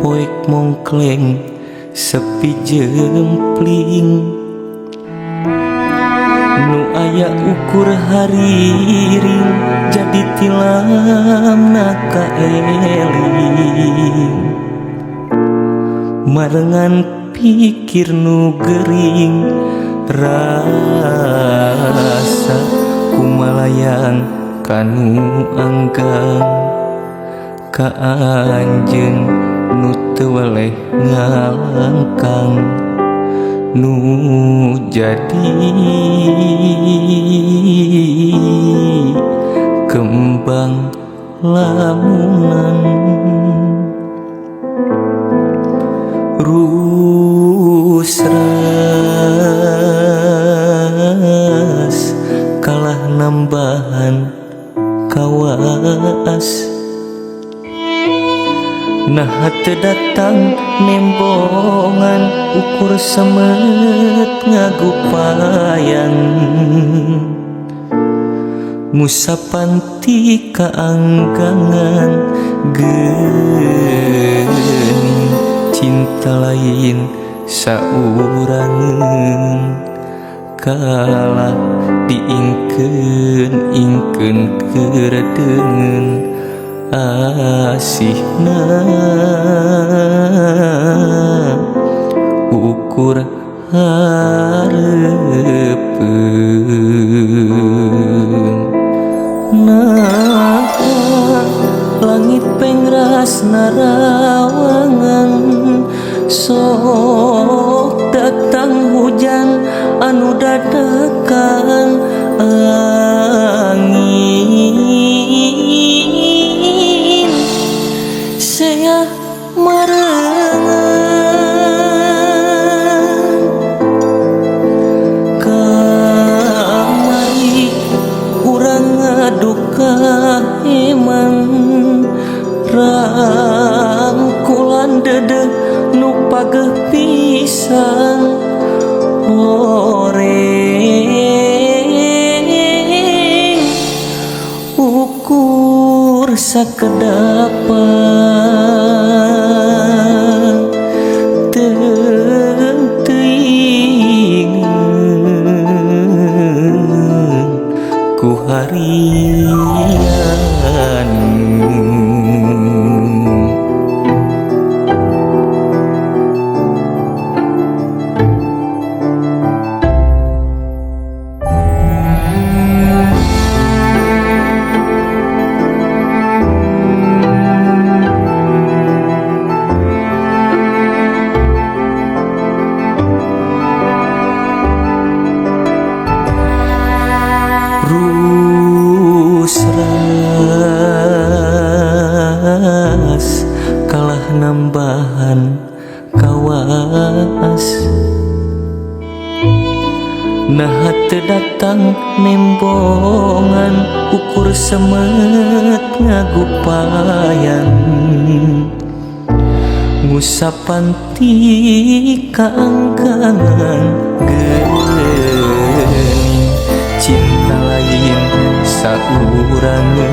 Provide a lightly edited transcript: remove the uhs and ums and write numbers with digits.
Poek mongkleng sepi jempling. Nu aya ukur hariring jadi tilamna kaeling. Marengan pikir nu gering rasa kumalayang kanu anggang. Ka anjeun nu teu weleh ngalangkang nu jadi kembang lamunan. Rusras kalah nambahan kawaas. Nah teu datang nembongan ukur semet ngagupayan. Ngusapan ti kaanggangan geuning cinta lain saurangeun. Kalah diingkeun-ingkeun keur deungeun asihna ukur hareupeun. Nah langit pengras narawangan sok datang hujan anu dadakan angin. Saya marengan kamari urang ngaduka eman. Rangkulan dedeh nu pageh pisan horeng ukur sakedapan teuing ku harian. Rusras kalah nambahan kawaas. Nah teu datang nembongan ukur semet ngagupayan. Ngusapan ti kaanggangan geuning cinta lain saurangeun.